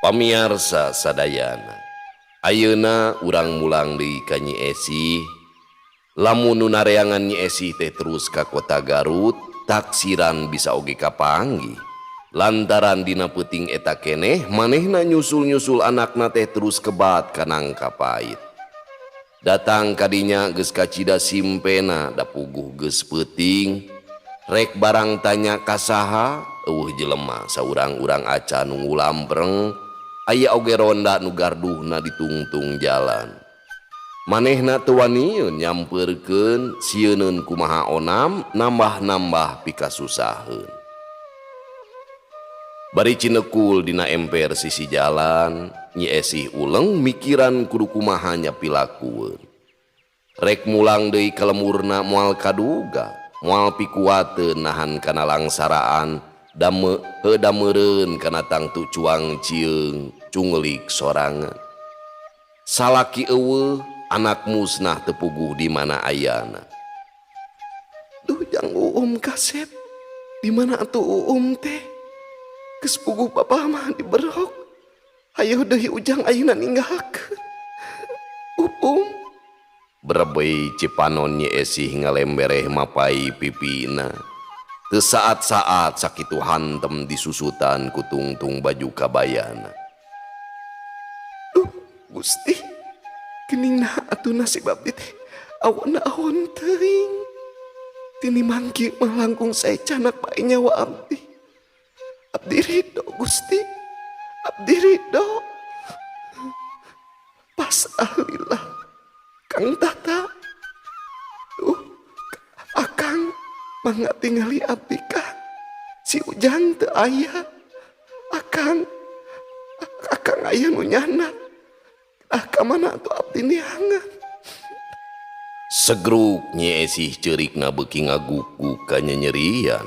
Pamiarsa sadayana, ayeuna urang mulang deui ka Nyi Esih. Lamun nu nareangan Nyi Esih teh terus ka kota Garut, taksiran bisa oge kapanggih. Lantaran dina peuting eta keneh manehna nyusul-nyusul anakna teh terus kebat ka Nangka Pait. Datang kadinya geus kacida simpena da puguh geus peuting. Rek barang tanya ka saha, euweuh jelema saurang-urang acan nu ngulampreng, aya oge ronda nu garduhna ditungtung jalan. Manehna teu waniun nyampeurkeun sieuneun kumaha onam nambah-nambah pikasusaheun. Bari cinekul dina emper sisi jalan, Nyi Esih uleng mikiran kudu kumaha nyapilakueun. Rek mulang deui ka lemurna moal kaduga, moal pikuateun nahan kana langsaraan, dame heuda meureun kana tangtu cuang cieung cungelik sorangan. Salaki euweuh, anak musnah teu puguh di mana ayana. Duh, Jang Uum kasep, di mana atuh Uum teh? Geus puguh bapa mah diberok. Hayo deui Ujang ayeuna ninggalkeun. Uum. Brebey cipanon Nyi Esih ngalembereh mapai pipina. Teu saat-saat sakitu hantem disusutan ku tungtung baju kabayana. Duh, Gusti. Geuning naha atuh nasib abdi teh awon-awon teuing. Tini mangki mah langkung sae canak bae nyawa abdi. Abdi ridho, Gusti. Abdi ridho. Pas alillah Kang Tata. Duh, Akang mangga tingali abdi ka. Si Ujang teu aya. Akang, Akang aya nu nyandak. Ah, ka mana atuh abdi neangan? Segruk Nyi Esih ceurikna beuki ngagukguk kanyanyerian.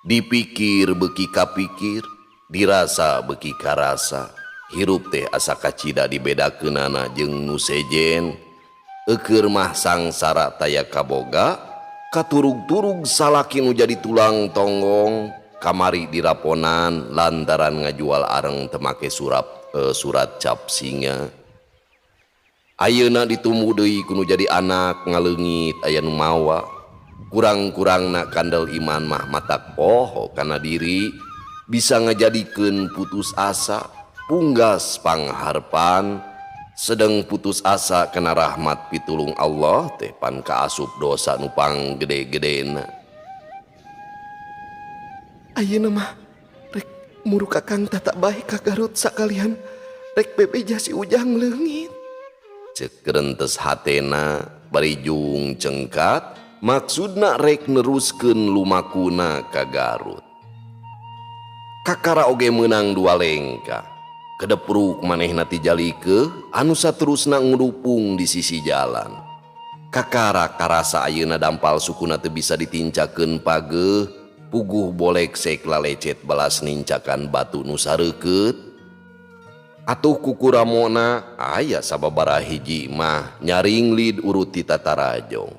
Dipikir beuki kapikir, dirasa beuki karasa. Hirup teh asa kacida dibedakeunana jeung nu sejen. Eukeur mah sangsara taya kaboga, katurug-turug salaki nu jadi tulang tonggong, kamari diraponan lantaran ngajual areng teu make surat cap singa. Ayeuna ditumbu deui ku nu jadi anak ngaleungit aya nu mawa. Kurang-kurangna kandel iman mah matak poho kana diri, bisa ngajadikeun putus asa, punggas pangharpan, sedeng putus asa kana rahmat pitulung Allah teh pan kaasup dosa nu panggede-gedena. Ayeuna mah rek muruk Akang Tata bae ka Garut sakalian rek bebeja si Ujang leungit. Cek rentes hatena bari jung cengkat maksudna rek neruskeun lumakuna ka Garut. Kakara oge meunang dua lengkah. Kedepruk manehna ti jalikeuh anu saterusna ngudupung di sisi jalan. Kakara karasa ayeuna dampal sukuna teu bisa ditincakeun pageuh, puguh boleksek lalecet balas nincakan batu nu sareukeut. Atuh kukuramona aya sababaraha hiji mah nyaringlid urut ti tatarajong.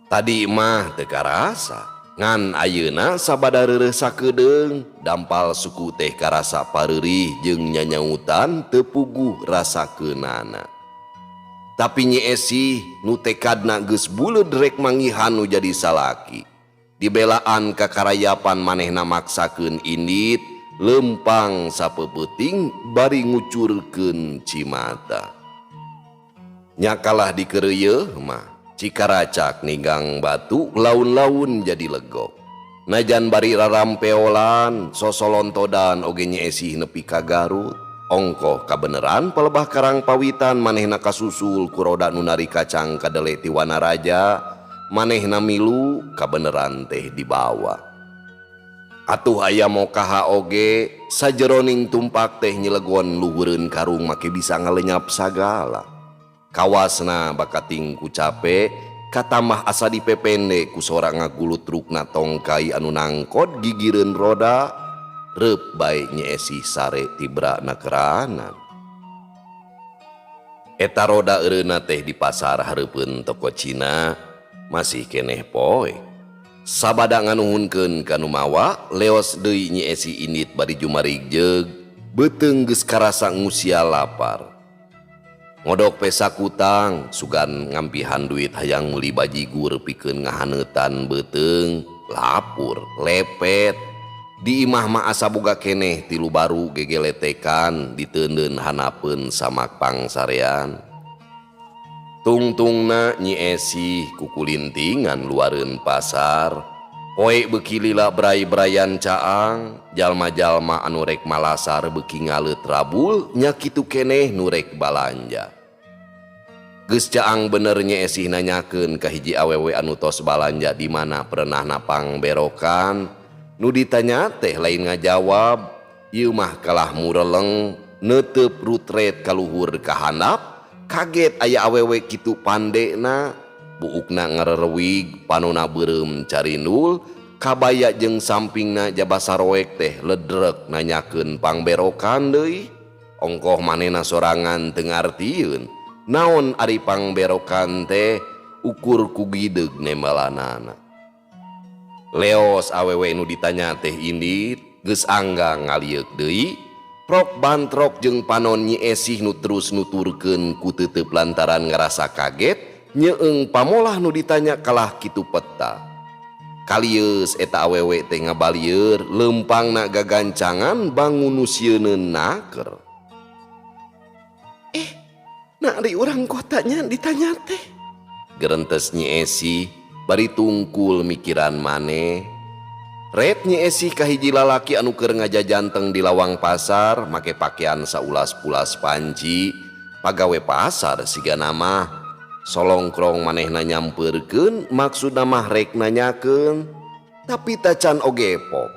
Tadi mah teu karasa, ngan ayeuna sabada reureuh sakedeung, dampal suku teh karasa pareurih jeung nyanyautan teu puguh rasakeunana. Tapi Nyi Esih nu tekadna geus buleud rek manggihan nu jadi salaki. Dibelaan kakarayapan manehna maksakeun indit, lempang sapeupeting bari ngucurkeun cimata. Nya kalah dikeureuyeeh mah, cikaracak ninggang batu laun-laun jadi legok. Najan bari rarampeolan, sosolontodan oge Nyi Esih nepi ka Garut. Ongkoh kabeneran palebah Karang Pawitan manehna kasusul ku roda nu nari kacang kadele ti Wanaraja, manehna milu kabeneran teh dibawa. Atuh aya mokaha oge sajeroning tumpak teh nyilegon luhureun karung make bisa ngalenyap sagala. Kawasna bakating ku cape, katamah asa dipepende ku sora ngagulut trukna tongkai anu nangkod gigireun roda, reup bae Nyi Esih sare tibra na keranan. Eta roda eureunna teh di pasar hareupeun toko Cina masih keneh poek. Sabada nganuhunkeun ka nu mawa, leos deui Nyi Esi indit bari jumarigjeug, beuteung geus karasa ngusia lapar. Ngodok pesa kutang, sugan ngampihan duit hayang meuli bajigur pikeun ngahaneutan beuteung, lapur, lepet. Di imah mah asa boga keneh tilu baru gegeletekan diteundeun hanapeun samak pangsarean. Tungtungna Nyi Esih kukulintingan luareun pasar. Poe beuki lila bray-brayan caang, jalma-jalma anu rek malasar beuki ngaleut rabul nya kitu keneh nu rek balanja. Geus caang bener Nyi Esih nanyakeun ka hiji awewe anu tos balanja di mana pernahna pangberokan. Nu ditanya teh lain ngajawab, ieu mah kalah mureleng neuteup rutret kaluhur ka handap. Kaget aya awewe kitu pandena, buukna ngarerewig, panona beureum carindul, kabaya jeung sampingna jaba saroek teh ledrek nanyakeun pangberokan deui. Ongkoh manehna sorangan teu ngartieun naon ari pangberokan teh, ukur ku gideug nembelanana. Leos awewe nu ditanya teh indit, geus anggang ngalieuk deui. Prok bantrok jeung panon Nyi Esih nu terus nuturkeun ku teuteup lantaran ngarasa kaget, nyeung pamolah nu ditanya kalah kitu peta. Kalieus eta awewe teh ngabalieur, leumpangna gagancangan bangun nu sieuneun naker. Nak ari urang kotanya ditanya teh. Gerentes Nyi Esih bari tungkul mikiran maneh. Ret Nyi Esih ka hiji lalaki anu keur ngajajanteng di lawang pasar make pakaian saulas-pulas panci, pagawe pasar siga nama. Solongkrong manehna nyampeurkeun maksudna mah rek nanyakeun, tapi tacan oge pok.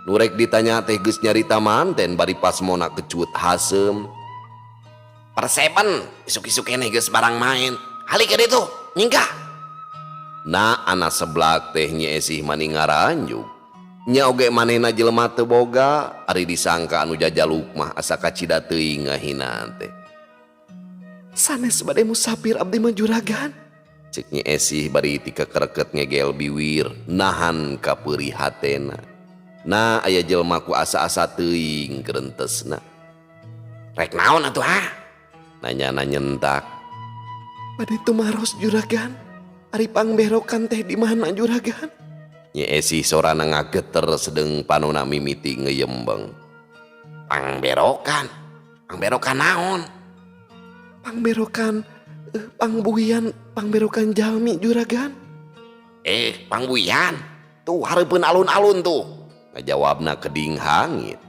Nu rek ditanya teh geus nyarita manten bari pasmona kecut haseum. Perseben isuk-isuk keneh geus barang main. Halik ka ditu, nyingkah. Na anak seblak teh Nyi Esih mani ngaranjuk. Nya oge manehna jelema teu boga, ari disangka anu jajaluk mah asa kacida teuing ngahina teh. Sanes bade musafir abdi mah juragan. Cek Nyi Esih bari tikekereket ngegel biwir nahan kapeurih hatena. Na aya jelema ku asa-asa teuing gerentesna. Rek naon atuh ha? Nanyana nyentak. Bade tumaros juragan. Ari pangberokan teh di mana juragan? Nyi Esih sorana ngageter sedeng panona mimiti ngeyembeng. Pangberokan? Pangberokan naon? Pangberokan, pangbuian, pangberokan jalmi juragan. Pangbuian? Tuh hareupeun alun-alun tuh. Ngajawabna keding hangit.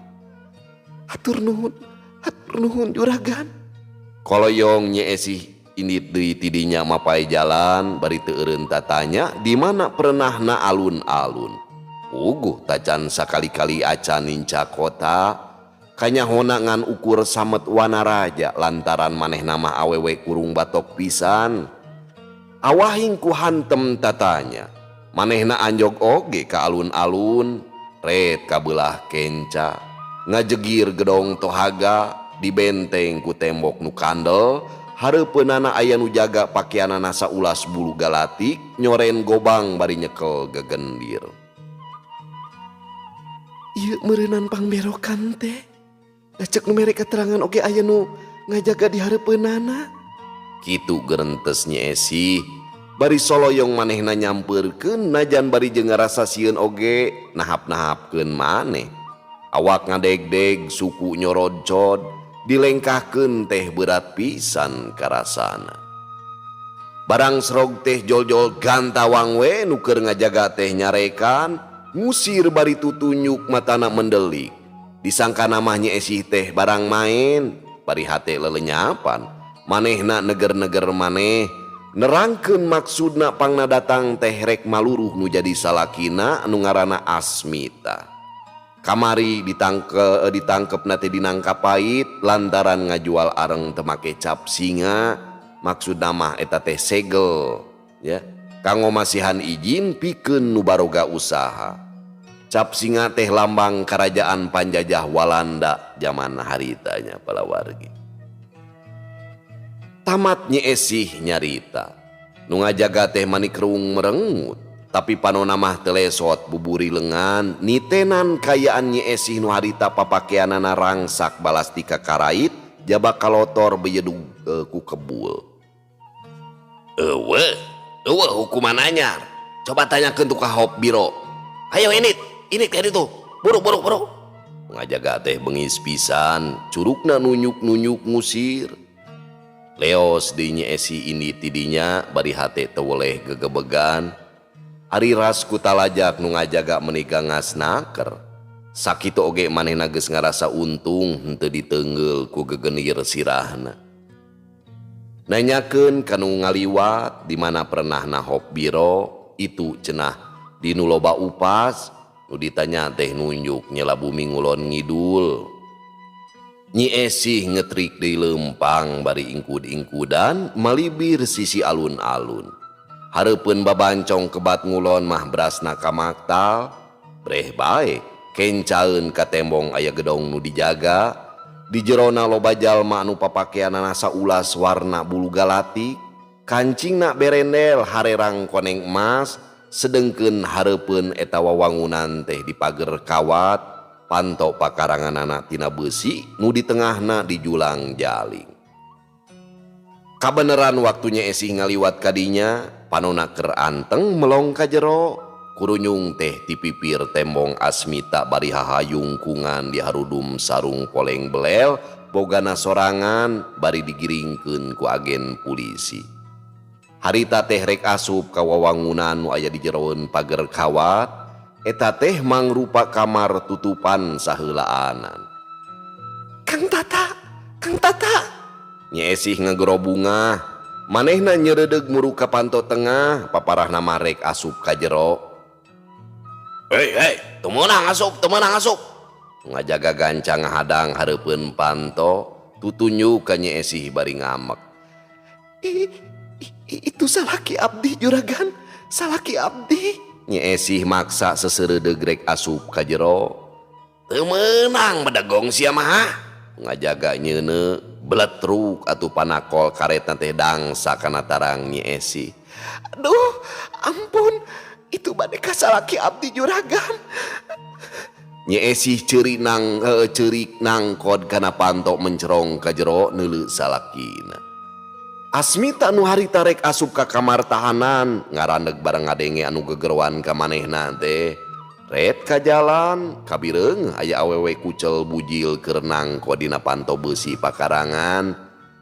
Hatur nuhun, hatur nuhun juragan. Koloyong Nyi Esih indit deui tidinya mapai jalan bari teu eureun tatanya di mana pernahna alun-alun. Puguh tacan sakali-kali acan ninca kota, kanyahona ngan ukur samet wanaraja lantaran manehna mah awewe kurung batok pisan. Awahing ku hantem tatanya, manehna anjog oge ka alun-alun, ret kabelah kenca, ngajegir gedong tohaga dibenteng ku tembok nu kandel. Hareupeunana aya nu jaga pakeanana saulas bulu galatik nyoren gobang bari nyekel gegendir. Ieu meureunan pangberokan teh. Da ceuk nu mere keterangan oge aya nu ngajaga di hareupeunana. Kitu gerentes Nyi Esih bari soloyong manehna nyampeurkeun najan bari jeung ngarasa sieun oge nahap-nahapkeun maneh. Awak ngadegdeg suku nyorodcod dilengkahkeun teh berat pisan karasana. Barang serog teh jol-jol gantawang we nu keur ngajaga teh nyarekan, ngusir bari tutunyuk matana mendelik. Disangka namah Nyi Esih teh barang main, bari hate lelenyapan. Manehna neger-neger maneh, nerangkeun maksudna pangna datang teh rek maluruh nu jadi salakina anu ngaranna Asmita. Kamari ditangkep na teh dinangkapait lantaran ngajual areng teu make cap singa, maksudna mah eta teh segel ya, kanggo masihan izin pikeun nu baroga usaha. Cap singa teh lambang kerajaan panjajah Walanda zaman harita nya palawargi. Tamat Nyi Esih nyarita, nu ngajaga teh manik rung merengut. Tapi panona mah teu lesot buburi lengan nitenan kayaan Nyi Esih nu harita papakeanana rangsak balas ti kakarait jaba kalotor bejedug ku kebul. Eueuh, eueuh hukuman anyar. Coba tanyakeun tuh ka hop biro. Ayo indit, indit ka ditu. Buru buru buru. Ngajaga teh bengis pisan, curukna nunjuk-nunjuk ngusir. Leos deui Nyi Esih indit ti dinya bari hate teu weleh gegebegan. Ari ras ku talajak nu ngajaga meuni gangas naker. Sakitu oge manehna geus ngarasa untung henteu diteungeul ku gegenir sirahna. Nanyakeun ka nu ngaliwat di mana pernahna hop biro itu cenah di nu loba upas nu ditanya teh nunjuk nyela bumi ngulon ngidul. Nyi Esih ngetrik deui leumpang bari ingkud-ingkudan malibir sisi alun-alun. Hareupeun babancong kebat ngulon mah berasna ka maktal, breh bae kencaeun ka tembong aya gedong nu dijaga, di jerona loba jalma anu papakeanana saulas warna bulu galatik, kancingna berendel harerang koneng emas, sedengkeun hareupeun eta wawangunan teh dipager kawat, panto pakaranganana tina beusi nu di tengahna dijulang jaling. Kabeneran waktu Nyi Esih ngaliwat kadinya, panona keur anteng melong ka jero, kurunyung teh ti pipir tembong Asmita bari hahayungkungan di harudum sarung poleng belel, bogana sorangan bari digiringkeun ku agen polisi. Harita teh rek asup ka wawangunan nu aya di jeroeun pager kawat, eta teh mangrupa kamar tutupan saheulaanan. Kang Tata, Kang Tata. Nyi Esih ngagero bungah, manehna nyereudeg muru ka panto tengah, paparahna marek asup ka jero. Hei, hei, teu meunang asup, teu meunang asup. Ngajaga gancang ngahadang hareupeun panto, tutunjuk ka Nyi Esih bari ngamek. Itu salaki abdi juragan, salaki abdi. Nyi Esih maksa seseureudeg rek asup ka jero. Teu meunang bedegong sia mah. Ngajaga nyeuneu beletruk atuh panakol karetna teh dangsa kana tarang Nyi Esih. Aduh, ampun, itu bade ka salaki abdi juragan. Nyi Esih ceurik nangkod kana panto mencerong ka jero neuleu salakina. Asmita nu harita rek asup ka kamar tahanan ngarandeg bareng ngadenge anu gegeroan ka manehna teh. Ret ka jalan kabireung aya awewe kucel bujil keur nangko dina panto beusi pakarangan.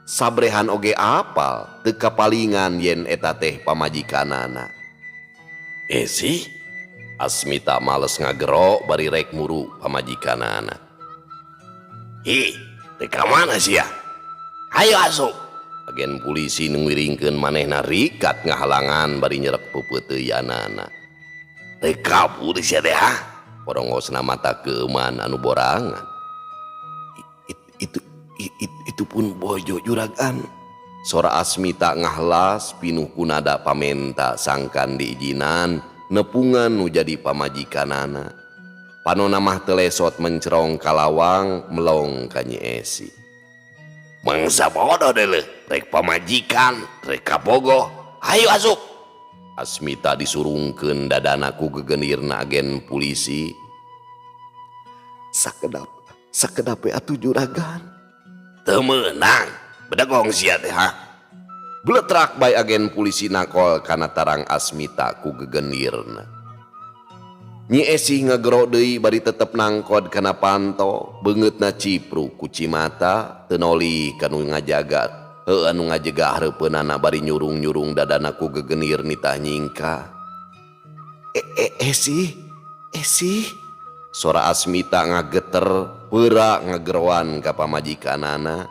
Sabrehan oge apal teu kapalingan yen eta teh pamajikanana. Esih Asmita males ngagero bari rek muru pamajikanana. Hi, teh ka mana sia? Hayo asup. Agen polisi nu ngiringkeun manehna rikat ngahalangan bari nyerek peupeuteuyanana. Teh kabur sia teh ha? Porongosna mata keuman anu borangan. Itu pun bojo juragan. Sora Asmita ngahlas pinuh ku nada pamenta sangkan diizinan nepungan nu jadi pamajikanana. Panona mah teu lesot mencerong ka lawang melong ka Nyi Esih. Mangsa bodoh deuleuh, rek pamajikan, rek kabogoh, hayu asup. Asmita disurungkeun dadana ku gegenirna agen polisi. Sakedap, sakedap we atuh juragan. Teu meunang, bedegong sia teh ha. Bletrak bae agen polisi nakol kana tarang Asmita ku gegenirna. Nyi Esih ngagero deui bari tetep nangkod kana panto, beungeutna cipru ku cimata, teu noli ka nu ngajaga. Heuh anu ngajegah hareupeunana bari nyurung-nyurung dadana ku gegenir nitah nyingkah. Esih, Esih. Sora Asmita ngageter, peura ngageroan ka pamajikanana.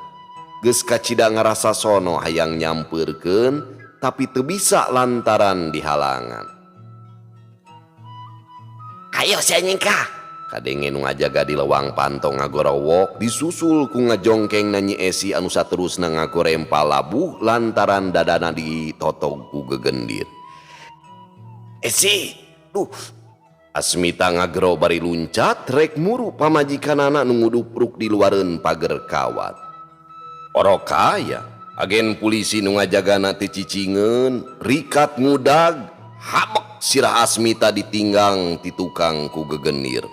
Geus kacida ngarasa sono hayang nyampeurkeun, tapi teu bisa lantaran dihalangan. Ayo sia nyingkah. Kadenge nu ngajaga di lewang panto ngagorowok disusul ku ngajongkeng na Nyi Esih anu saterusna ngagorempal labuh lantaran dadana ditotog ku gegendir. Esih, duh. Asmita ngagero bari luncat rek muru pamajikanana nu ngudupruk di luareun pager kawat. Orokaya, agen polisi nu ngajagana teu cicingeun, rikat ngudag, habek. Sirah Asmita ditinggang ti tukang ku gegenir.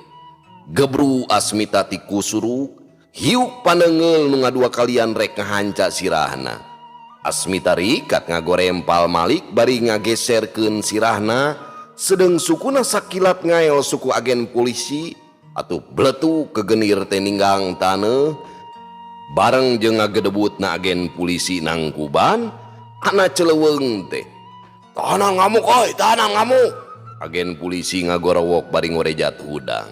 Gebru Asmita ti kusuruk, hiuk paneunggeul nu ngadua kalian rek ngahanca sirahna. Asmita rikat ngagorempal malik bari ngageserkeun sirahna, sedeng sukuna sakilat ngael suku agen polisi atuh bletu kegenir teh ninggang taneuh. Bareng jeung ngagedebutna agen polisi nangkuban, ana celeuweung teh. Tahanan ngamuk oi, tahanan ngamuk. Agen polisi ngagorowok bari ngorejat hudang.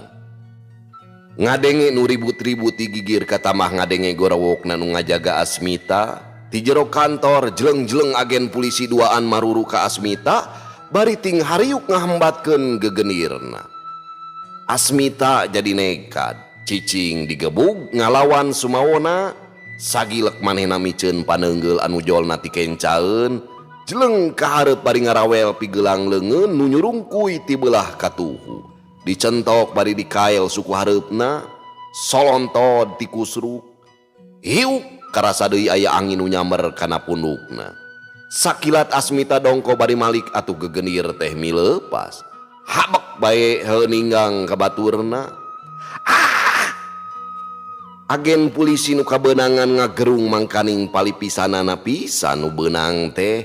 Ngadenge nu ribut-ribut di gigir katamah ngadenge gorowokna nu ngajaga Asmita. Ti jero kantor jeleng-jeleng agen polisi duaan maruru ka Asmita bari ting hariuk ngahambatkeun gegenirna. Asmita jadi nekat, cicing digebug ngalawan sumawona, sagilek manehna miceun paneunggeul anu jolna ti kencaeun, jeleng ka hareup bari ngarawel pigelang leungeun nu nyurungkuy ti beulah katuhu. Dicentok bari dikael suku hareupna, solontod ti kusruk. Hiuk karasa deui aya angin nu nyamber kana pundukna. Sakilat Asmita dongko bari malik atuh gegenir teh mileupas. Habek bae heuh ninggang ka baturna. Ah! Agen polisi nu kabeunangan ngagerung mangkaning palipisanana pisan nu beunang teh.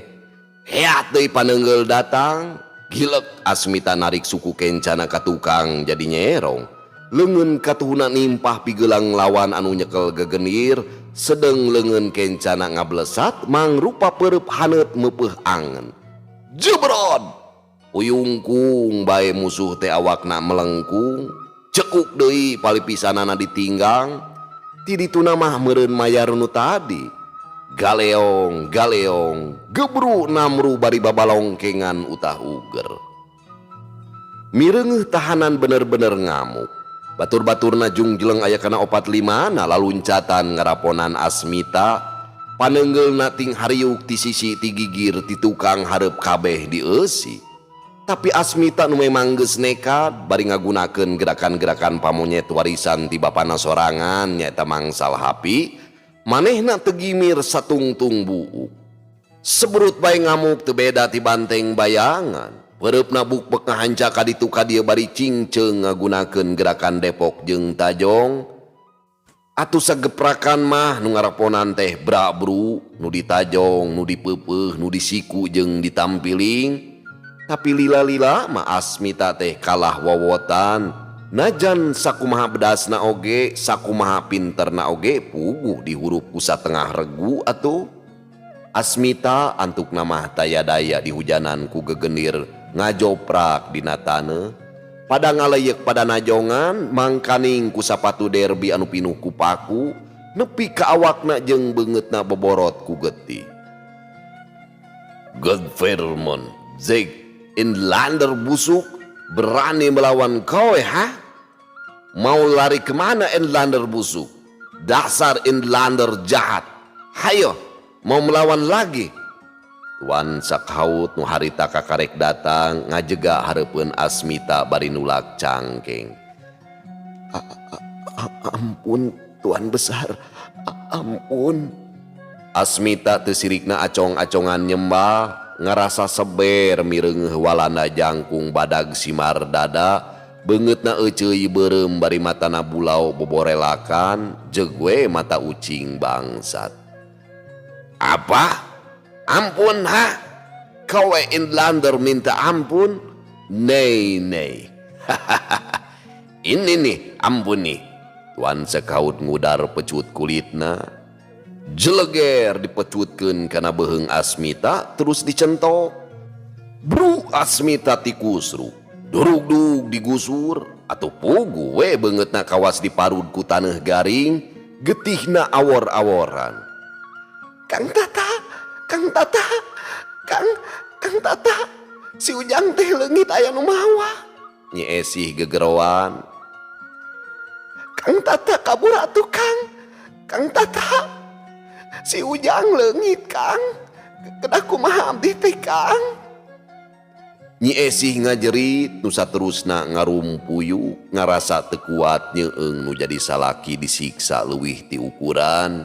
Heat deui paneunggeul datang. Gilek Asmita narik suku kencana ka tukang jadi nyerong. Leungeun katuhuna nimpah pigelang lawan anu nyekel gegenir, sedeng leungeun kencana ngablesat mangrupa peureub haneut meupeuh angen. Jebrod! Uyungkung bae musuh teh awakna melengkung, cekuk deui palipisanana ditinggang. Ti dituna mah meureun mayar nu tadi. Galeong, galeong, gebru namru bari babalongkengan utah uger. Mireungeuh tahanan bener-bener ngamuk. Batur-baturna jungjeleng aya kana opat limana laluncatan ngaraponan Asmita. Paneunggeulna ting hariuk ti sisi ti gigir ti tukang hareup kabeh dieusi. Tapi Asmita nu memang geus nekat bari ngagunakeun gerakan-gerakan pamonyet warisan ti bapana sorangan nyaeta Mang Salhapi. Manehna teu gimir satungtung buuk. Seberut bae ngamuk teu beda ti banteng bayangan. Peureupna bukbek ngahanca ka ditu ka dieu bari cingceung ngagunakeun gerakan depok jeung tajong. Atuh sageprakan mah nu ngaraponan teh brabru, nu ditajong, nu dipeupeuh, nu disiku jeung ditampiling. Tapi lila-lila mah Asmita teh kalah wowotan. Najan sakumaha bedasna oge, sakumaha pinterna oge, puguh dihurup ku satengah regu atuh. Asmita antukna mah taya daya dihujanan ku gegenir ngajoprak dina taneuh. Pada ngaleyek pada najongan, mangkaning ku sapatu derby anu pinuh ku paku, nepi ka awakna jeung beungeutna boborot ku getih. Godvermon, Zeg, Inlander busuk, berani melawan kowe, ha? Mau lari kemana Inlander busuk? Dasar Inlander jahat. Hayo, mau melawan lagi? Tuan Sakhaut nu harita kakarek datang ngajega hareupeun Asmita bari nulak cangkeng. Ampun Tuan besar, ampun. Asmita teu sirikna acong-acongan nyembah, ngarasa seber mireungeuh walanda jangkung badag simar dada, beungeutna euceuy beureum bari matana bulau boborelakan, jeung we mata ucing bangsat. Apa? Ampun ha? Kowe Inlander minta ampun? Nei nei. Ini nih ampun nih. Tuan Sekaut ngudar pecut kulitna. Jeleger dipecutkeun kana beuheung Asmita terus dicentok. Bru Asmita tikusru. Durugdug digusur atuh pugu we beungeutna kawas diparud ku taneuh garing, getihna awor-aworan. Kang Tata, Kang Tata, Kang, Kang Tata, si Ujang teh leungit aya nu mawa. Nyi Esih gegeroan. Kang Tata kabur atuh Kang. Kang Tata, si Ujang leungit Kang. Kedah kumaha abdi teh Kang. Nyi Esih ngajerit nu saterusna ngarumpuyu ngarasa teu kuat nyeung nu jadi salaki disiksa leuwih ti ukuran.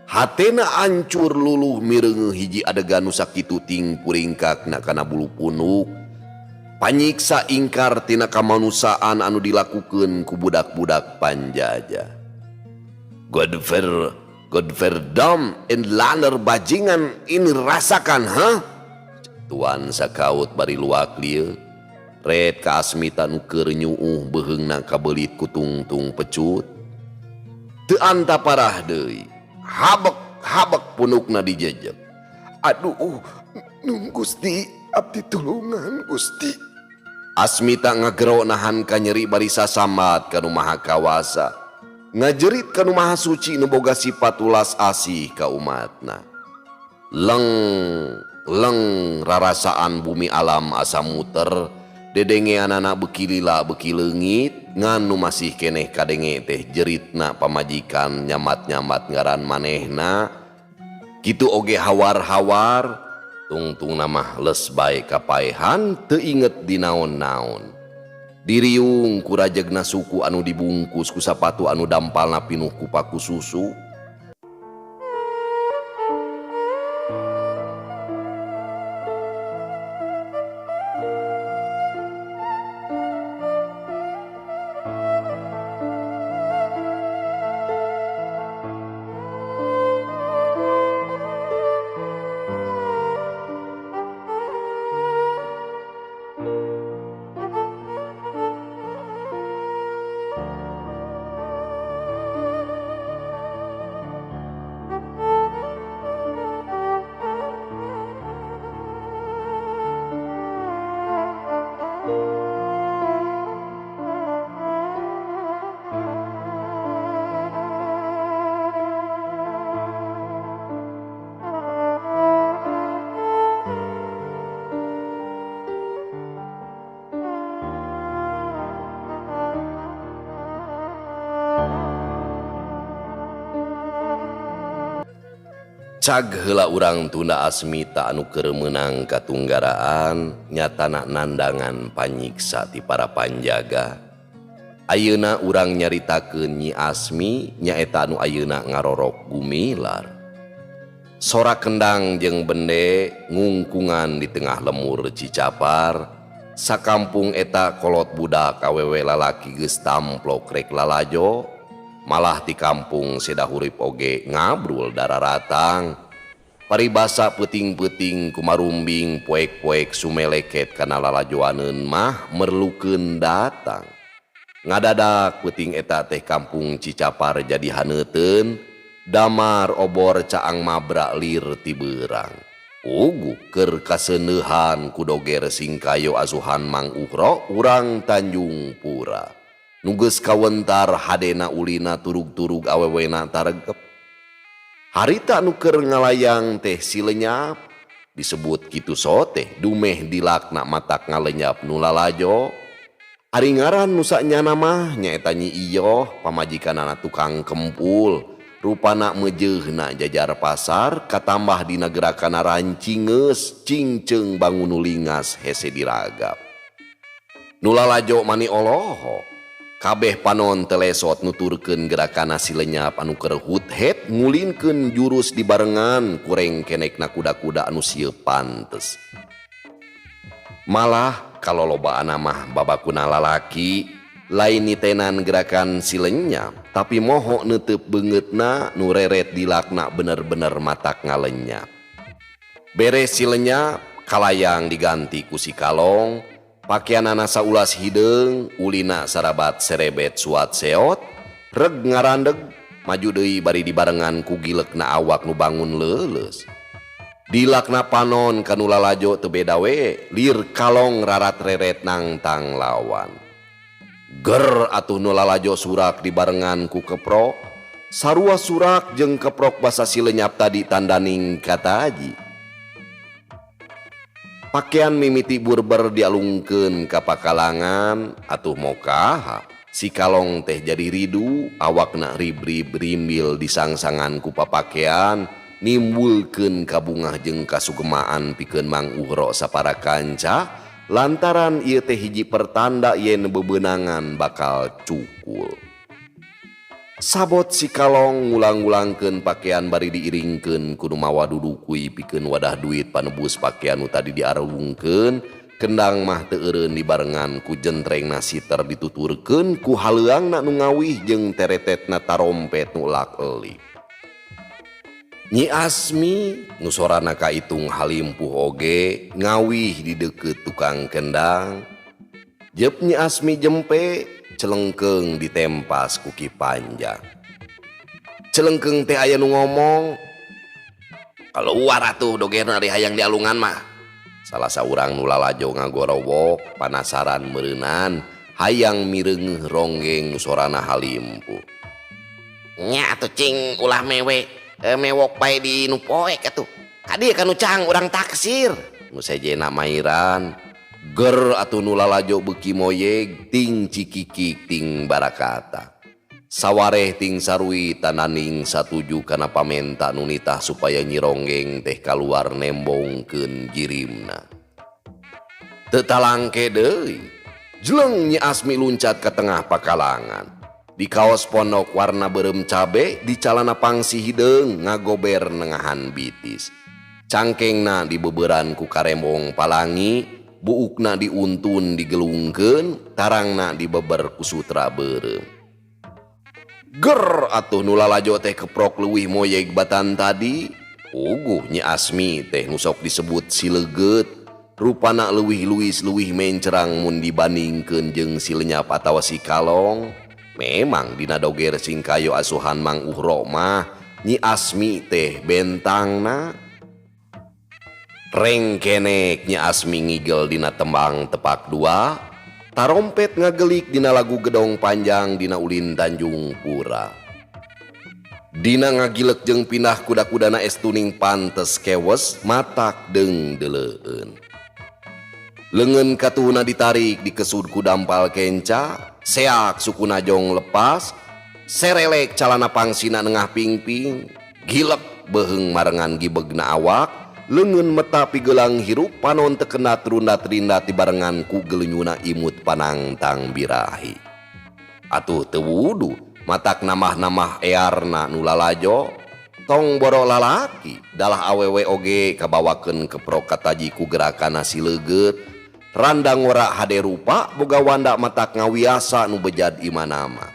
Hatena ancur luluh mireungeuh hiji adegan nu sakitu ting puringkakna kana bulu punuk. Panyiksa ingkar tina kamanusiaan anu dilakukeun ku budak-budak panjajah. Godver Godverdam Inlander bajingan ini rasakan, ha? Tuan sakaut bari luak lieu. Red ka Asmita nu keur nyuuh beuheungna kabelit ku tungtung pecut. Teu anta parah deui. Habek habek punukna dijejek. Aduh, nung Gusti, abdi tulungan Gusti. Asmita ngagero nahan kanyeri bari sasambat ka Nu Maha Kawasa. Ngajerit ka Nu Maha Suci nu boga sifat welas asih ka umatna. Leng leng rarasaan bumi alam asa muter, dedengeanana beuki lila beuki leungit, ngan nu masih keneh kadenge teh jeritna pamajikan nyamat-nyamat ngaran manehna. Kitu oge hawar-hawar, tungtungna mah leus bae kapaehan teu inget di naon-naon. Diriung ku rajegna suku anu dibungkus ku sapatu anu dampalna pinuh ku paku susu. Cag heula urang tunda Asmita anu keur meunang katunggaraan nyatana nandangan panyiksa ti para panjaga. Ayeuna urang nyaritakeun Nyi Asmi nyaeta anu ayeuna ngarorok gumilar. Sora kendang jeung bende ngungkungan di tengah lemur Cicapar. Sakampung eta kolot budak awewe lalaki geus tamplok rek lalajo. Malah di kampung seda hurip oge ngabrul dararatang. Paribasa peuting-peuting kumarumbing poek-poek sumeleket kana lalajoaneun mah merlukeun datang. Ngadadak peuting eta teh kampung Cicapar jadi haneuteun, damar obor caang mabrak lir ti beurang. Ugu keur kaseuneuhan ku doger singkayo asuhan Mang Uhro urang Tanjung Pura. Nu geus kawentar hadena ulina turug-turug awewena taregep. Harita nu keur ngalayang teh si lenyap, disebut kitu soteh dumeh dilakna matak ngalenyap nu lalajo. Ari ngaran nu sanyana mah nyaeta Nyi Iyoh, pamajikanana tukang kempul. Rupana meujeuhna jajar pasar katambah dina gerakana rancingeus cingceung bangun nu lingas hese diragap. Nu lalajo mani oloho. Kabeh panon telesot nuturkeun gerakana si lenyap anu keur hut-het ngulinkeun jurus dibarengan kureng kenekna kuda-kuda anu sieu pantes. Malah kalolobaanna mah babakuna lalaki lain nitenan gerakan si lenyap tapi moho neuteup beungeutna nu reret dilakna bener-bener matak ngalenyap. Beres si lenyap kalayang diganti ku si kalong. Pakeanana saulas hideung, ulina sarabat serebet suat seot, reg ngarandeg, maju deui bari dibarengan ku gilekna awak nu bangun leuleus. Dilakna panon kanu lalajo teu beda we, lir kalong rarat reret nangtang lawan. Ger atuh nu lalajo surak dibarengan ku keprok, sarua surak jeung keprok basa si lenyap tadi tandaning kataji. Pakean mimiti burber dialungkeun ka pakalangan atuh mokaha si kalong teh jadi ridu awakna rib-rib rimbil disangsangan ku papakean nimbulkeun kabungah jeung kasugemaan pikeun Mang Uhro sapara kanca lantaran ieu teh hiji pertanda yen bebenangan bakal cukul. Sabot si kalong ngulang-ngulangkeun pakean bari diiringkeun ku nu mawa dudukui pikeun wadah duit panebus pakean nu tadi diarungkeun Kendang mah teu eureun dibarengan ku jentrengna siter dituturkeun ku haleuangna nu ngawih jeung teretetna tarompet nu elak-elik. Nyi Asmi nu sorana kaitung halimpuh oge ngawih di deukeut tukang kendang. Jep Nyi Asmi jempe celengkeung ditempas ku Ki Panjang. Celengkeung teh aya nu ngomong, "Keluar atuh dogerna ari hayang dialungan mah." Salah saurang nu lalajo ngagorowok panasaran meureunan hayang mireungeuh ronggeng nu sorana halimpuh. Nya atuh cing ulah mewe mewok bae di nu poek atuh. Kadieu ka nu cang urang taksir. Nu sejena mairan ger atuh nu lalajo beuki moyeg ting cikikik ting barakata. Sawareh ting sarui tananing satuju kana pamenta nu nitah supaya Nyi Ronggeng teh kaluar nembongkeun jirimna. Teu talangke deui, jleng Nyi Asmi luncat ka tengah pakalangan. Di kaos pondok warna beureum cabe, di calana pangsi hideung ngagober nengahan bitis. Cangkengna dibeuberan ku karembong palangi, buukna diuntun digelungkeun, tarangna dibeber ku sutra beureum. Ger atuh nu lalajo teh keprok leuwih moyeg batan tadi. Puguh Nyi Asmi teh nu sok disebut si leget. Rupana leuwih luwis leuwih mencerang mun dibandingkeun jeung si lenyap atawa si kalong. Memang dina doger singkayo asuhan Mang Uhro mah Nyi Asmi teh bentangna. Rengkenek Nyi Asmi ngigel dina tembang tepak dua. Tarompet ngagelik dina lagu Gedong Panjang dina Ulin Tanjung Pura. Dina ngagilek jeung pindah kuda-kudana estuning pantes kewes matak deung deleueun. Leungeun katuhuna ditarik dikesud ku dampal kenca, seak sukuna jong lepas, serelek calana pangsina nengah pingping, gilek beheung marengan gibegna awak, leungeun meta pigelang hirup panon teu rundat-rindat dibarengan ku gelenyuna imut panangtang birahi. Atuh teu wudu matak namah-namah earna nu lalajo, tong boro lalaki dalah awewe oge kabawakeun keprok kataji ku gerakana si leget, randa ngora hade rupa boga wanda matak ngawiasa nu bejad imanama.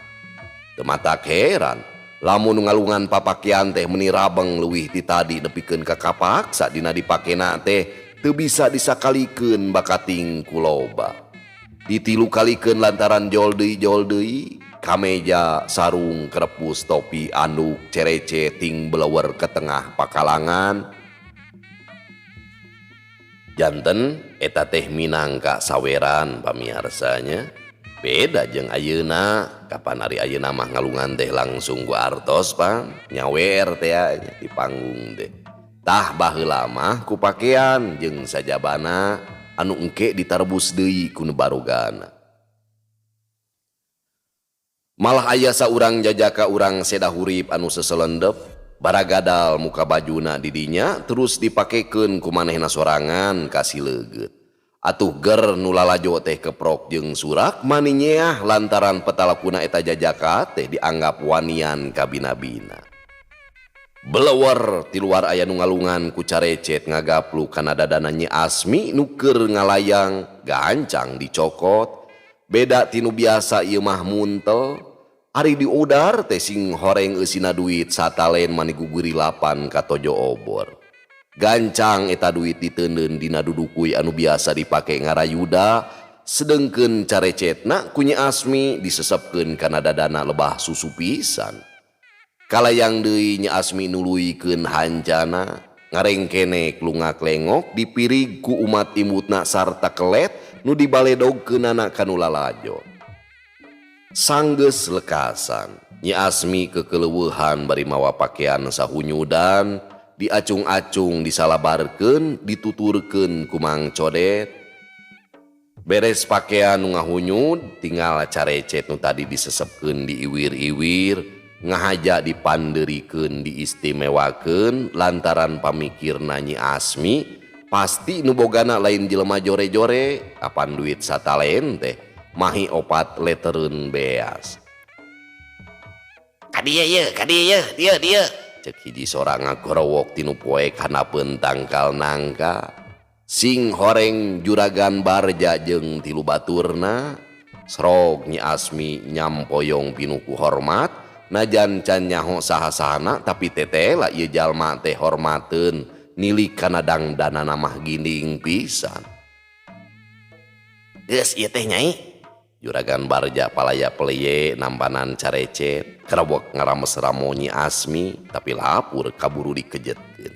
Teu matak heran lamun ngalungan papakian teh meni rabeng leuwih ti tadi nepikeun ka kapaksa dina dipakena teh teu bisa disakalikeun bakating ku loba. Ditilu kalikeun lantaran jol deui kameja, sarung, krepus, topi, anduk, cerece ting beleuwer ke tengah pakalangan. Janten eta teh minangka saweran pamiarsanya. Beda jeung ayeuna, kapan ari ayeuna mah ngalungan teh langsung ku artos pan nyawer teh nya di panggung teh. Tah baheula mah ku pakean jeung sajabana anu engke ditarbus deui ku nu barogana. Malah aya saurang jajaka urang seda hurip anu seselendep, baragadal muka bajuna di dinya terus dipakekeun ku manehna sorangan ka si leget. Atuh ger nu lalajo teh keprok jeung surak maninyeah lantaran petalakuna eta jajaka teh dianggap wanian kabina-bina. Beleuwer ti luar aya nu ngalungan ku carecet ngagaplu kana dadana Nyi Asmi nu keur ngalayang gancang dicokot. Beda ti nu biasa ieu mah muntel. Ari diudar teh sing horeng eusina duit satalen mani guguri lapan ka tojo obor. Gancang eta duit diteundeun dina dudukui anu biasa dipake ngarayuda, sedengkeun carecetna ku Nyi Asmi disesepkeun kana dadana lebah susu pisan. Kalayang deui Nyi Asmi nuluykeun hancana, ngarengkenek lungak-lengok dipirig ku umat imutna sarta kelet nu dibaledogkeunana ka nu lalajo. Sanggeus lekasan, Nyi Asmi kekeleuweuhan bari mawa pakean sahunyudan, diacung-acung disalabarkeun, dituturkeun ku Mang Codet. Beres pakean nu ngahunyud, tinggal carecet nu tadi disesepkeun diiwir-iwir, ngahaja dipandeurikeun diistimewakeun lantaran pamikirna Nyi Asmi pasti nu bogana lain jelema jore-jore, apan duit satalen teh mahi opat leteren beas. Kadieu ye, kadieu ye, dieu dieu. Cek hiji sora ngagorowok tinu poek hanapeun tangkal nangka. Sing horeng Juragan Barja jeung tilu baturna. Srog Nyi Asmi nyampoyong pinuh ku hormat najan can nyaho saha-sahana tapi tetela ieu jalma teh hormateun nilik kana dangdanana mah ginding pisan. Geus ieu teh Nyai. Juragan Barja palaya peleye nampanan carecet kerewek ngarames ramo Nyi Asmi tapi lapur kaburu dikejetkeun.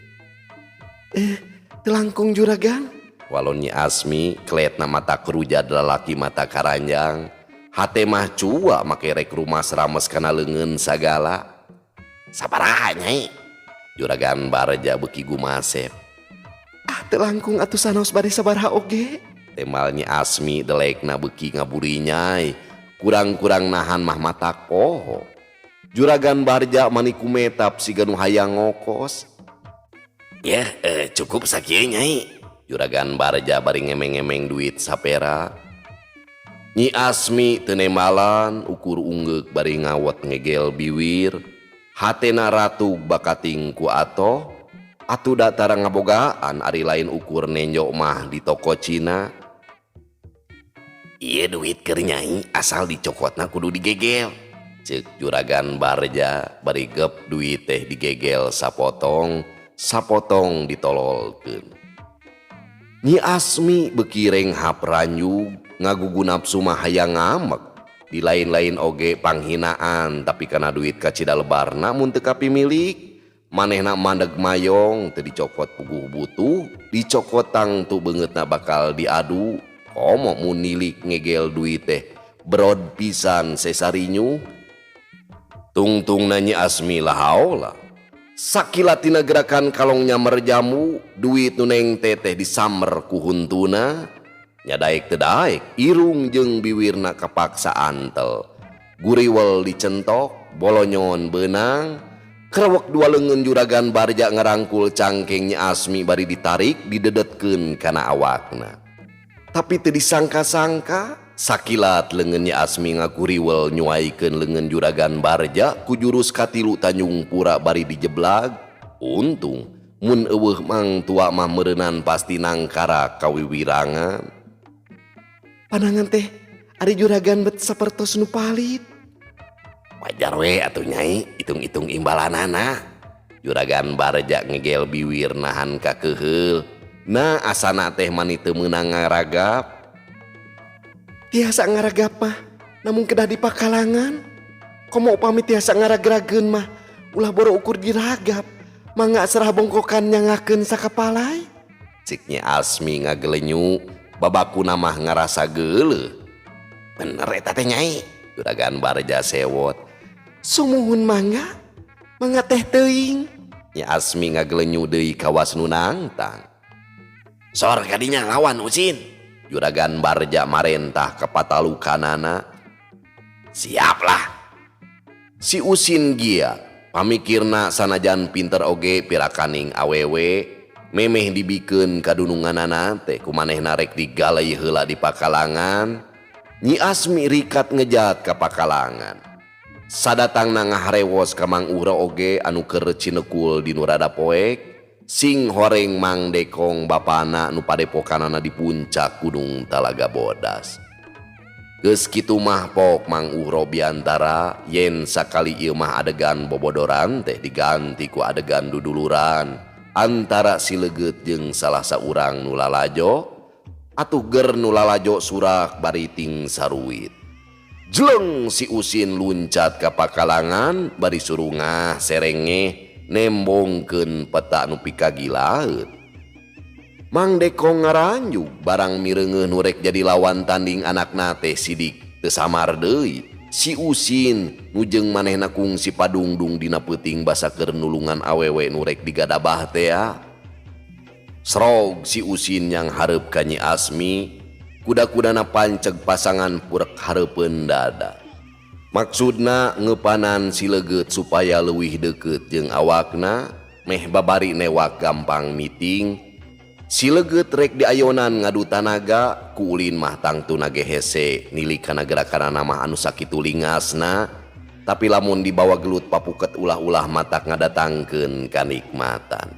Teu langkung Juragan. Walon Nyi Asmi kletna mata kerujad lalaki mata karanjang hate mah cua make rek rumas rames kana leungeun sagala. Sabaraha Nyai? Juragan Barja beuki gumasep. Ah teu langkung atuh sanaos bade sabaraha oge. Temal Nyi Asmi delekna beuki ngaburinyai kurang-kurang nahan mah matak poho. Juragan Barja mani kumetap siga nu hayang ngokos. Ya, cukup sakieu Nyai. Juragan Barja bari ngemeng-ngemeng duit sapera. Nyi Asmi teu nembalan ukur unggeuk bari ngawet ngegel biwir. Hatena ratug bakating ku atoh. Atuh da tara ngabogaan ari lain ukur nenjo mah di toko Cina. Ieu duit keur Nyai asal dicokotna kudu digegel. Ceuk Juragan Barja bari gep duit teh digegel sapotong, sapotong ditololkeun. Nyi Asmi beuki renghap ranjug ngagugu nafsu mah hayang ngamek. Di lain-lain oge panghinaan tapi kana duit kacida lebarna mun teu kapimilik. Manehna mandeg mayong teu dicokot puguh butuh, dicokot tangtu beungeutna bakal diadu. Komo mun nilik ngegel duit teh brod pisan sesarinyu. Tungtungna Nyi Asmi lahaola. Sakilatina gerakan kalong nyamer jamu, duit nu neng teteh disamer ku huntuna. Nyadaek teu daek, irung jeung biwirna kapaksa antel. Guriwel dicentok, bolonyon beunang. Kerewek dua leungeun Juragan Barja ngarangkul cangkeng Nyi Asmi bari ditarik didedetkeun kana awakna. Tapi teu disangka-sangka, sakilat leungeun Nyi Asmi ngaguriwel nyuaikeun leungeun Juragan Barja ku jurus katilu Tanjung Pura bari dijeblag. Untung mun eueuh mang tua mah meureunan pasti nangkara kawiwirangan. Panangan teh ari Juragan bet sapertos nu palit. Wajar we atuh Nyai, hitung-hitung imbalanana. Juragan Barja ngegel biwir nahan kakeheul. Nah asana teh mani teu meunang ngaragap. Tiasa ngaragap mah namun kedah di pakalangan. Komo upami tiasa ngaragrageun mah ulah boro ukur diragap. Mangga serah bongkokan nyangakeun sakapalai. Cik Nyi Asmi ngagelenyu, babakuna mah ngarasa geuleuh. Bener eta teh Nyai. Juragan Barja sewot. Sumuhun mangga, mangga teh teuing. Nyi Asmi ngagelenyu deui kawas nu nangtang. Sor kadinya lawan Usin. Juragan Barja marentah ka patalukanana. Siaplah. Si Usin gia pamikirna sanajan pinter oge pirakaning awewe memeh dibikeun kadununganana teh kumanehna rek digalai heula di pakalangan. Nyi Asmi rikat ngejat ka pakalangan. Sadatangna ngaharewos ka Mang Uro oge anu keur cinekul di nu rada poek. Sing horeng Mang Dekong bapana nu padepokanana di puncak Gunung Talaga Bodas. Geus kitu mah pok Mang Uro biantara yen sakali ieu mah adegan bobodoran teh diganti ku adegan duduluran antara si legeut jeung salah saurang nu lalajo atuh ger nu lalajo surak bari ting saruit. Jleng si Usin luncat ka pakalangan bari surungah serenge nembongkeun peta nu pikagilaeun. Mang Dekong ngaranjug barang mireungeuh nu rek jadi lawan tanding anakna teh sidik teu samar deui. Si Usin nu jeung manehna kungsi padungdung dina peuting basa keur nulungan awewe nu rek digadabah tea. Srog si Usin yang hareup ka Nyi Asmi, kuda-kudana panceg pasangan purek hareupeun dada. Maksudna ngeupanan si legeut supaya leuwih deukeut jeung awakna, meh babari newak gampang miting. Si legeut rek diayonan ngadu tanaga, ku ulin mah tangtuna ge hese nilik kana gerakanana mah anu sakitu lingasna, tapi lamun dibawa gelut papuket ulah-ulah matak ngadatangkeun kanikmatan.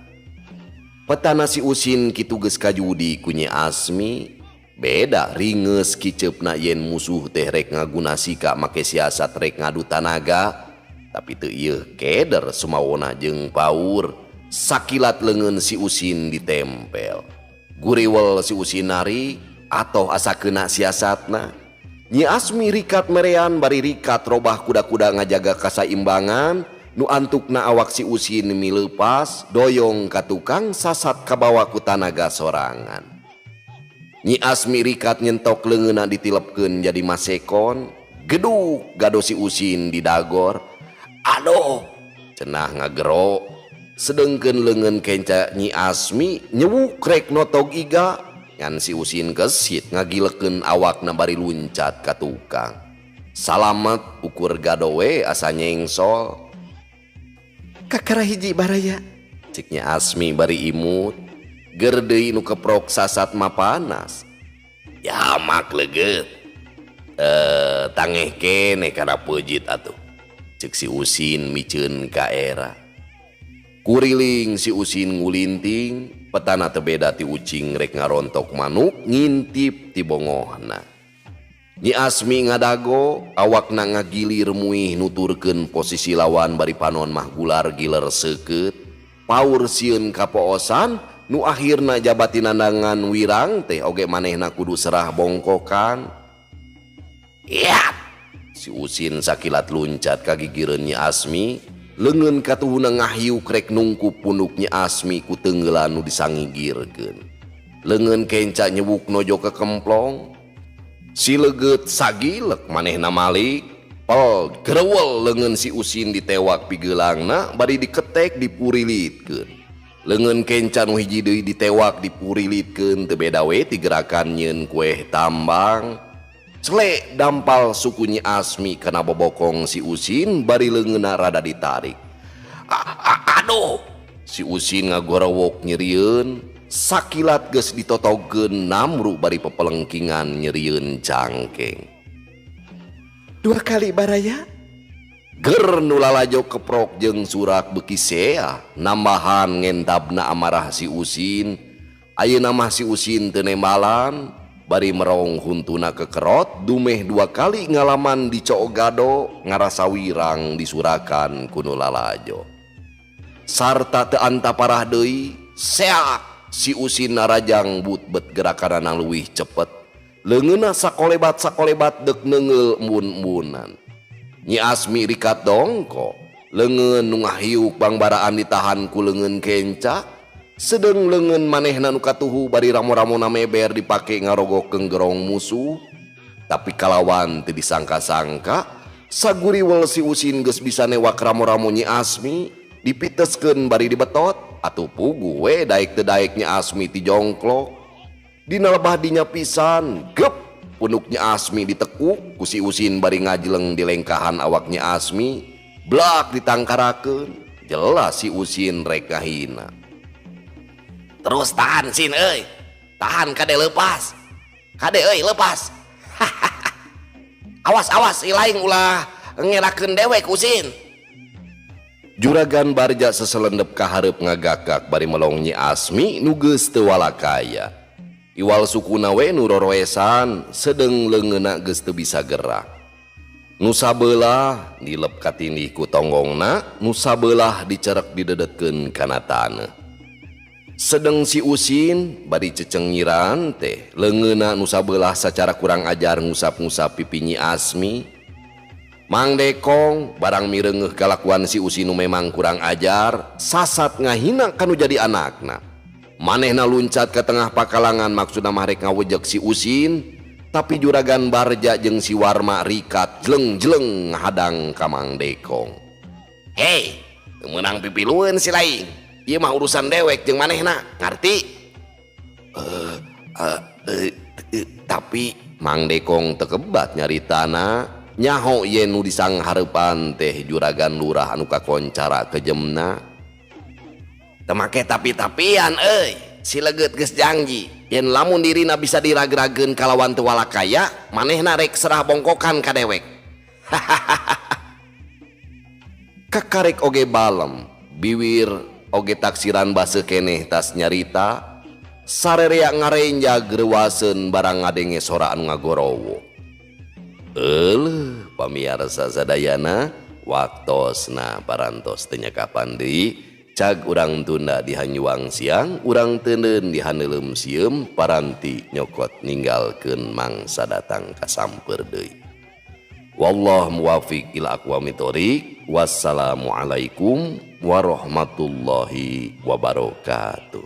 Petana si Usin kitu geus kajudi ku Nyi Asmi. Beda ringeus kiceupna yen musuh teh rek ngaguna sika make siasat rek ngadu tanaga. Tapi teu ieu keder sumawona jeung paur. Sakilat leungeun si Usin ditempel. Guriwel si Usin narik atau asa kena siasatna. Nyi Asmi rikat merean bari rikat robah kuda-kuda ngajaga kasaimbangan. Nu antukna awak si Usin mileupas doyong ka tukang sasat kabawa ku tanaga sorangan. Nyi Asmi rikat nyentok leungeunna ditilepkeun jadi masekon. Geduk gado si Usin didagor. Aduh, cenah ngagero. Sedengkeun leungeun kenca Nyi Asmi nyewuk rek notog iga. Ngan si Usin kesit ngagilekeun awakna bari luncat ka tukang. Salamet ukur gado we asa nyengsol. Kakara hiji baraya. Cik Nyi Asmi bari imut. Ger deui nu keprok sasat mapanas. Jamak leget. Tangeh keneh kana peujit atuh. Cek si Usin miceun ka era. Kuriling si Usin ngulinting, petana teu beda ti ucing rek ngarontok manuk ngintip ti bongohna. Nyi Asmi ngadago, awakna ngagilir muih nuturkeun posisi lawan bari panon mah gular giler seukeut. Paur sieun kapoosan, nu akhirna jabati nandangan wirang teh oge manehna kudu serah bongkokan. Iat! Si Usin sakilat luncat ka gigireun Nyi Asmi, leungeun katuhuna ngahiuk rek nungkup punuk Nyi Asmi ku teungeulan nu disangigirkeun. Leungeun kenca nyewuk nojo kekemplong. Si leget sagilek manehna malik, pel gerewel leungeun si Usin ditewak pigeulangna bari diketek dipurilitkeun. Leungeun kenca nu hiji deui ditewak dipurilitkeun teu beda we ti gerakan nyieun kueh tambang. Clek dampal suku Nyi Asmi kana bobokong si Usin bari leungeunna rada ditarik. Aduh, si Usin ngagorowok nyerieun. Sakilat geus ditotogeun namru bari pepelengkingan nyerieun cangkeng. Dua kali baraya. Ger nu lalajo keprok jeung surak beuki seah nambahan ngentabna amarah si Usin. Ayeuna mah si Usin teu nembalan bari merong huntuna kekerot dumeh dua kali ngalaman dicook gado ngarasa wirang disurakan ku nu lalajo. Sarta teu antaparah deui seak si Usin narajang but-bet gerakanana leuwih cepet. Leungeunna sakolebat-sakolebat deuk neungeul embun-embunan. Nyi Asmi rikat dongko, leungeun nu ngahiuk bangbaraan ditahan ku leungeun kenca, sedeng leungeun manehna nu katuhu bari ramo-ramona meber dipake ngarogok gerong musuh. Tapi kalawan teu disangka-sangka, saguriwel si Usin geus bisa newak ramo-ramo Nyi Asmi, dipiteskeun bari dibetot. Atuh puguh we daek teu daek Nyi Asmi ti jongklok. Dina lebah dinya pisan, gep punuk Nyi Asmi ditekuk ku si Usin bari ngajleng di lengkahan awak Nyi Asmi, blak ditangkarakeun. Jelas si Usin rek ngahina. Terus tahan sin euy. Tahan kade lepas. Kade euy lepas. Awas awas ilaing ulah ngerakeun dewek Usin. Juragan Barja seselendep ka hareup ngagakak bari melong Nyi Asmi nu geus teu walakaya. Iwal sukuna we nu roroesan sedeng leungeunna geus teu bisa gerak. Nu sabelah nilep katindih ku tonggongna, nu sabelah dicerek didedetkeun kana taneuh. Sedeng si Usin bari cecengiran teh leungeunna nu sabelah sacara kurang ajar ngusap-ngusap pipi Nyi Asmi. Mang Dekong barang mireungeuh kalakuan si Usin nu memang kurang ajar, sasat ngahina kanu jadi anakna. Manehna luncat ke tengah pakalangan maksudna mah rek ngawejek si Usin, tapi Juragan Barja jeung si Warma rikat jeleng-jeleng ngahadang ka Mang Dekong. Hei, teu meunang pipilueun si laing. Ieu mah urusan dewek jeung manehna, ngarti? Tapi Mang Dekong teu kebat nyaritana. Nyaho yen nu disanghareupan teh Juragan Lurah anu kakoncara kejemna. Teu make tapi-tapian euy, si leget geus janji yen lamun dirina bisa diragrageun kalawan teu walakaya, manehna rek serah bongkokan ka dewek. Kakarek oge balem, biwir Oge taksiran baseuh keneh tas nyarita sarerea ngarenjag reuwaseun barang ngadenge sora anu ngagorowo. Euleuh pamiarsa sadayana, waktosna parantos teu nyakapan deui. Cag urang tunda di hanyuang siang, urang teuneun di haneuleum sieum, paranti nyokot ninggalkeun mangsa datang kasamper deui. Wallah muwafiq ila aqwamit thoriq. Wassalamualaikum warahmatullahi wabarakatuh.